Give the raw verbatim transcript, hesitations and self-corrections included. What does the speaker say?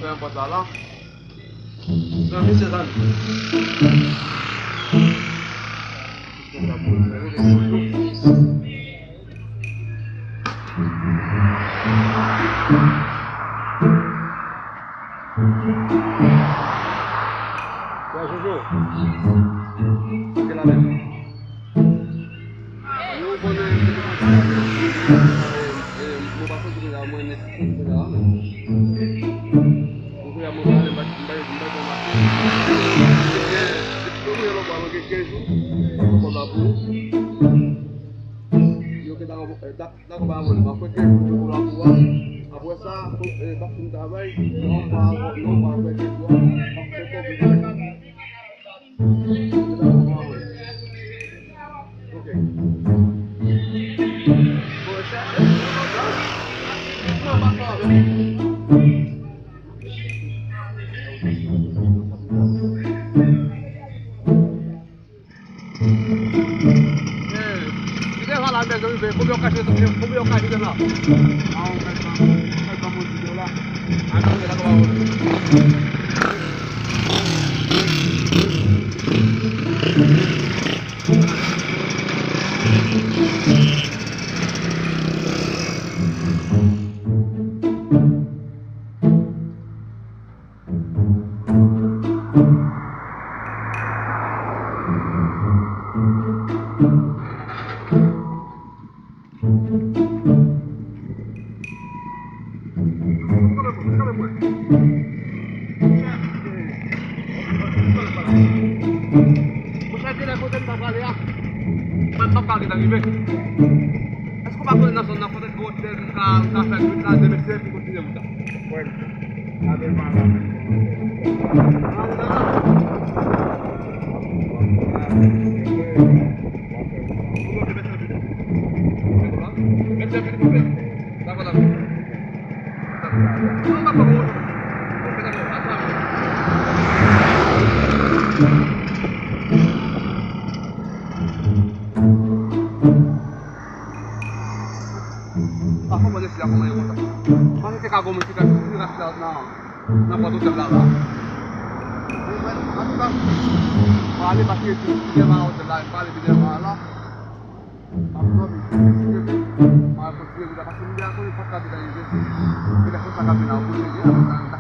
Fè yon pòt la la. Nan misye zanmi. Frè Jojo. Kite la menm. Yo konnen, e, e, mwen pa santi ke la mwen nèt kote la. Mwen konnen mwen pale, mwen pa, mwen pa, mwen pa bon mache. Depi mwen lòt bwa, mwen gen kenz jou, mwen pa konn la pou. Yo ke ta, e, ta, ta konn pa abone, mwen fè kenz jou pou la pou a. Apre sa, e, pa fin travay, non, pa, non, pa fè kenz jou, mwen fè kenz jou. Li devan la, mezanmi, men konbyen w kache, konbyen w kache la? Ah, ou mèt ban, ou mèt ban mwen di dola. Atann, la, kòman ou? Monchè, genlè kote m ta prale a, mwen m p ap ka gentan rive. Èske w pa konnen nan zòn nan, kote otèl m ka, m ka fè nwit la, demen se epi kontinye wout la? Wè. Pa konprann isi a kòman yo konsa. Panse se ka gon moun ki ka, ki ka fè nan, nan pòt otèl la la. Antouka, mwen ale paske ti dèyè otèl la, mwen ale pi dèyè la. M ap dòmi, si Dye vle, mwen al kontinye wout la paske m deja konnen sa k ap vin rive. Se lè sa k ap vin la, w konnen,